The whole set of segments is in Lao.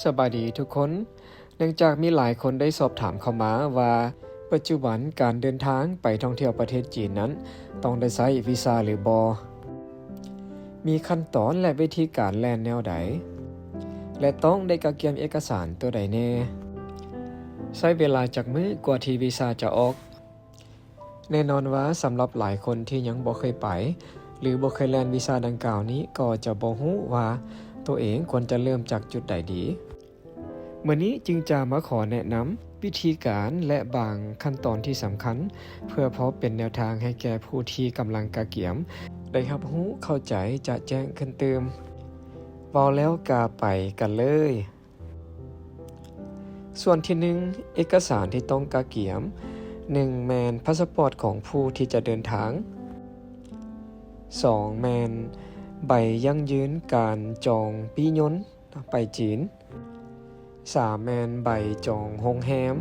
ສະບາຍດີທຸກຄົນ. ເນື່ອງຈາກມີຫຼາຍຄົນໄດ້ສອບຖາມເຂົ້າມາວ່າ ປັດຈຸບັນການເດີນທາງໄປທ່ອງທ່ຽວປະເທດຈີນນັ້ນ ຕ້ອງໄດ້ໃຊ້ວີຊາຫຼືບໍ່? ມີຂັ້ນຕອນ ແລະ ວິທີການແລ່ນແນວໃດ? ແລະ ຕ້ອງໄດ້ກະກຽມເອກະສານຕົວໃດແດ່? ໃຊ້ເວລາຈັກມື້ກວ່າທີ່ວີຊາຈະອອກ? ແນ່ນອນວ່າສຳລັບຫຼາຍຄົນທີ່ຍັງບໍ່ເຄີຍໄປ ຫຼື ບໍ່ເຄີຍແລ່ນວີຊາດັ່ງກ່າວນີ້ ກໍຈະບໍ່ຮູ້ວ່າໂຕເອງຄວນຈະເລີ່ມຈາກຈຸດໃດດີ. ມື້ນີ້ຈຶ່ງຈະມາຂໍແນະນຳວິທີການ ແລະ ບາງຂັ້ນຕອນທີ່ສຳຄັນ ເພື່ອພໍເປັນແນວທາງໃຫ້ແກ່ຜູ້ທີ່ກຳລັງກະກຽມໄດ້ຮັບຮູ້ເຂົ້າໃຈຈະແຈ້ງຂຶ້ນຕື່ມ. ເວົ້າແລ້ວກະໄປກັນເລີຍ. ສ່ວນທີໜຶ່ງ ເອກະສານທີ່ຕ້ອງກະກຽມ, ໜຶ່ງ ແມ່ນພາສະປອດຂອງຜູ້ທີ່ຈະເດີນທາງ, ສອງ ແມ່ນໃບຢັ້ງຢືນການຈອງປີ້ຍົນໄປຈີນ, ສາມ ແມ່ນໃບຈອງໂຮງແຮມ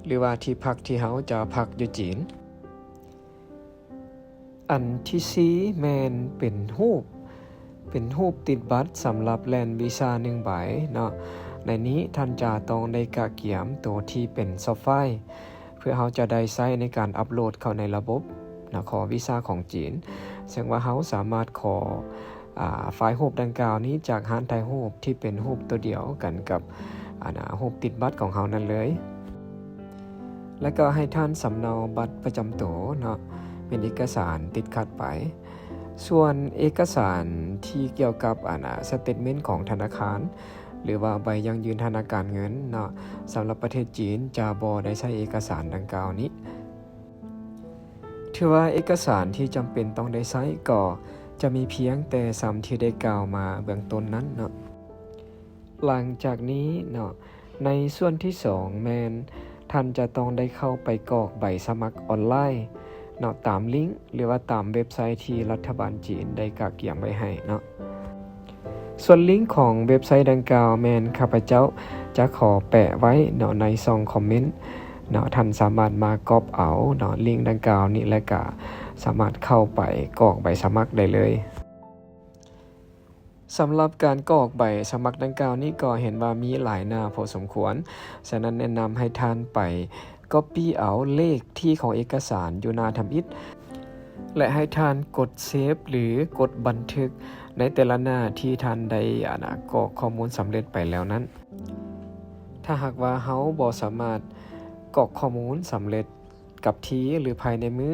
ຫຼືວ່າທີ່ພັກທີ່ເຮົາຈະພັກຢູ່ຈີນ. ອັນທີສີ່ ແມ່ນເປັນຮູບ, ເປັນຮູບຕິດບັດສຳລັບແລ່ນວີຊາໜຶ່ງໃບເນາະ. ໃນນີ້ທ່ານຈະຕ້ອງໄດ້ກະກຽມໂຕທີ່ເປັນຊອບໄຟລ໌ ເພື່ອເຮົາຈະໄດ້ໃຊ້ໃນການອັບໂຫຼດເຂົ້າໃນລະບົບນະ ຂໍວີຊາຂອງຈີນ. ເຊິ່ງວ່າເຮົາສາມາດຂໍ ອາ ໄຟລ໌ຮູບດັ່ງກ່າວນີ້ຈາກຮ້ານຖ່າຍຮູບທີ່ເປັນຮູບຕົວດຽວກັນກັບ ອາ ນາ ຮູບຕິດບັດຂອງເຮົານັ້ນເລີຍ. ແລະກໍໃຫ້ທ່ານສຳເນົາບັດປະຈຳໂຕເນາະ ເປັນເອກະສານຕິດຂັດໄປ. ສ່ວນເອກະສານທີ່ກ່ຽວກັບ ອາ ນາ ສະເຕດເມັນຂອງທະນາຄານ ຫຼືວ່າໃບຢັ້ງຢືນທາງການເງິນເນາະ, ສຳລັບປະເທດຈີນຈະບໍ່ໄດ້ໃຊ້ເອກະສານດັ່ງກ່າວນີ້. ຖືວ່າເອກະສານທີ່ຈຳເປັນຕ້ອງໄດ້ໃຊ້ກໍຈະມີພຽງແຕ່ສ່ຳທີ່ໄດ້ກ່າວມາເບື້ອງຕົ້ນນັ້ນເນາະ. ຫຼັງຈາກນີ້ເນາະ ໃນສ່ວນທີສອງ ແມ່ນທ່ານຈະຕ້ອງໄດ້ເຂົ້າໄປກອກໃບສະໝັກອອນລາຍເນາະ ຕາມລິ້ງ ຫຼືວ່າຕາມເວັບໄຊທີ່ລັດຖະບານຈີນໄດ້ກະກຽມໄວ້ໃຫ້ເນາະ. ສ່ວນລິ້ງຂອງເວັບໄຊດັ່ງກ່າວ ແມ່ນຂ້າພະເຈົ້າຈະຂໍແປະໄວ້ເນາະ ໃນຊ່ອງຄອມເມັນເນາະ, ທ່ານສາມາດມາກັອບເອົາເນາະ ລິ້ງດັ່ງກ່າວນີ້ ແລະກະສາມາດເຂົ້າໄປກອກໃບສະໝັກໄດ້ເລີຍ. ສຳລັບການກອກໃບສະໝັກດັ່ງກ່າວນີ້ ກໍເຫັນວ່າມີຫຼາຍໜ້າພໍສົມຄວນ, ສະນັ້ນແນະນຳໃຫ້ທ່ານໄປກັອບປີ້ເອົາເລກທີ່ຂອງເອກະສານຢູ່ໜ້າທຳອິດ ແລະ ໃຫ້ທ່ານກົດເຊບ ຫຼື ກົດບັນທຶກໃນແຕ່ລະໜ້າທີ່ທ່ານໄດ້ ອາ ນາ ກອກຂໍ້ມູນສຳເລັດໄປແລ້ວນັ້ນ. ຖ້າຫາກວ່າເຮົາບໍ່ສາມາດກອກຂໍ້ມູນສຳເລັດ ກັບທີ່ ຫຼື ພາຍໃນມື້,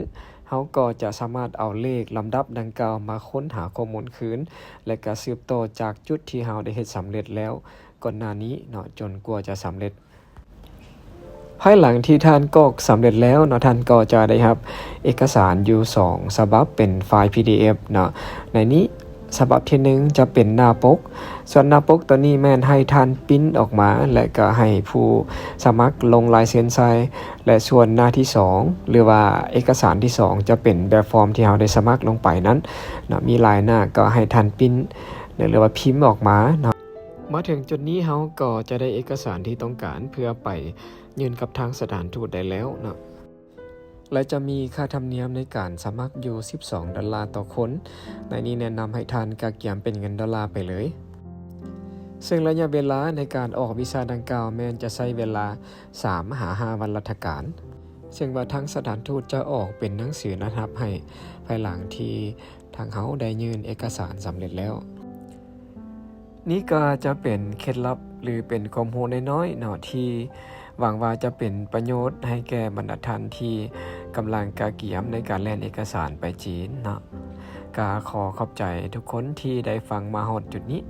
ເຮົາກໍຈະສາມາດເອົາເລກລຳດັບດັ່ງກ່າວມາຄົ້ນຫາຂໍ້ມູນຄືນ ແລະ ກະສືບຕໍ່ຈາກຈຸດທີ່ເຮົາໄດ້ເຮັດສຳເລັດແລ້ວກ່ອນໜ້ານີ້ເນາະ ຈົນກວ່າຈະສຳເລັດ. ພາຍຫຼັງທີ່ທ່ານກອກສຳເລັດແລ້ວເນາະ, ທ່ານກໍຈະໄດ້ຮັບເອກະສານຢູ່ສອງສະບັບເປັນໄຟລ໌ ພີດີເອັຟ ເນາະ. ໃນນີ້ ສະບັບທີໜຶ່ງຈະເປັນໜ້າປົກ, ສ່ວນໜ້າປົກໂຕນີ້ແມ່ນໃຫ້ທ່ານປຣິ້ນອອກມາ ແລະ ກໍໃຫ້ຜູ້ສະໝັກລົງລາຍເຊັນໃສ່ ແລະ ສ່ວນໜ້າທີສອງ ຫຼືວ່າເອກະສານທີສອງ ຈະເປັນແບບຟອມທີ່ເຮົາໄດ້ສະໝັກລົງໄປນັ້ນເນາະ, ມີຫຼາຍໜ້າ ກໍໃຫ້ທ່ານປຣິ້ນ ຫຼືວ່າພິມອອກມາເນາະ. ມາເຖິງຈຸດນີ້ ເຮົາກໍຈະໄດ້ເອກະສານທີ່ຕ້ອງການເພື່ອໄປຍື່ນກັບທາງສະຖານທູດໄດ້ແລ້ວເນາະ. ແລະ ຈະມີຄ່າທຳນຽມໃນການສະໝັກຢູ່ສິບສອງໂດລາຕໍ່ຄົນ, ໃນນີ້ແນະນຳໃຫ້ທ່ານກະກຽມເປັນເງິນໂດລາໄປເລີຍ. ເຊິ່ງໄລຍະເວລາໃນການອອກວີຊາດັ່ງກ່າວແມ່ນຈະໃຊ້ເວລາສາມຫາຫ້າວັນລັດຖະການ, ເຊິ່ງວ່າທາງສະຖານທູດຈະອອກເປັນໜັງສືນັດຮັບໃຫ້ ພາຍຫຼັງທີ່ທາງເຮົາໄດ້ຍື່ນເອກະສານສຳເລັດແລ້ວ. ນີ້ກໍຈະເປັນເຄັດລັບ ຫຼື ເປັນຄວາມຮູ້ນ້ອຍໆເນາະ ທີ່ຫວັງວ່າຈະເປັນປະໂຫຍດໃຫ້ແກ່ບັນດາທ່ານທີ່ກຳລັງກະກຽມໃນການແລ່ນເອກະສານໄປຈີນເນາະ. ກໍຂໍຂອບໃຈທຸກຄົນທີ່ໄດ້ຟັງມາຮອດຈຸດນີ້.